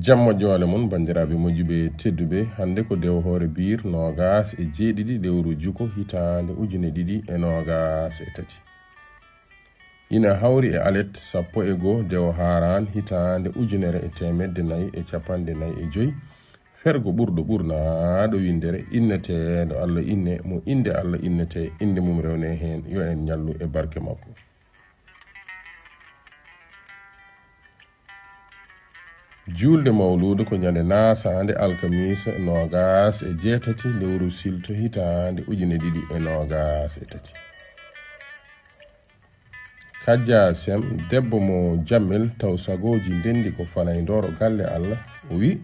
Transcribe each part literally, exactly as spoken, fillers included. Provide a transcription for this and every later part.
Jam moƴƴo wale mon, banndiraaɓe moƴƴuɓe tedduɓe. Hannde ko dewo hoore biir noogaas e jeeɗiɗi lewru juko hitaande ujune ɗiɗi e noogaas e tati. Ina hawri e alet sappo e goo dewo haaraan hitaande ujunere e teemedde nayi e capanɗe nayi e joy. Fergo ɓurɗo ɓurnaaɗo winndere inneteeɗo Allah inne mo innde Allah innetee, innde mum rewnee heen, yo en ñallu e barke makko. Juulde mawluudu ko ñande naasaande alkamiisa noogaas e jeetati lewru silto hitaande ujune ɗiɗi e noogaas e tati. Kajja Sem, debbo mo Jammel taw sagooji ndenndi ko fanay ndooro galle Allah, o wi,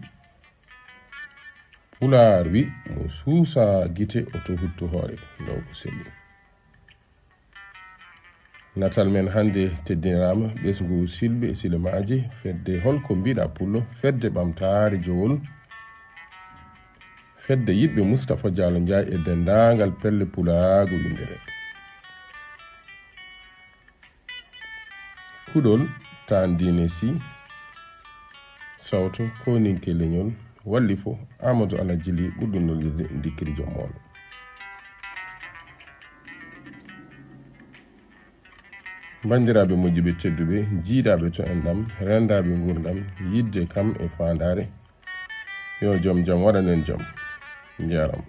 Pulaar wi, mo suusaa gite o tohuttu hoore, ndaw ko selli. Natal men hannde teddiniraama, ɓesngu silɓe e silemaaji, fedde holko mbiɗa pullo, fedde ɓamtaare jowol, fedde yiɗɓe Mustapha Diallo Ndiaye e denndaangal pelle pulaagu winndere. Kuɗol taan diine si, sawto, kooninke leñol, wallifo, Amadou Alhaji Ly ɓurɗo noddirde Ndikkiri Joom Moolo. Banndiraaɓe moƴƴuɓe tedduɓe, jiiɗaaɓe to enɗam, renndaaɓe nguurndam, yiɗde kam e faandaare, yo joom jam waɗan en jam. Njaaraama.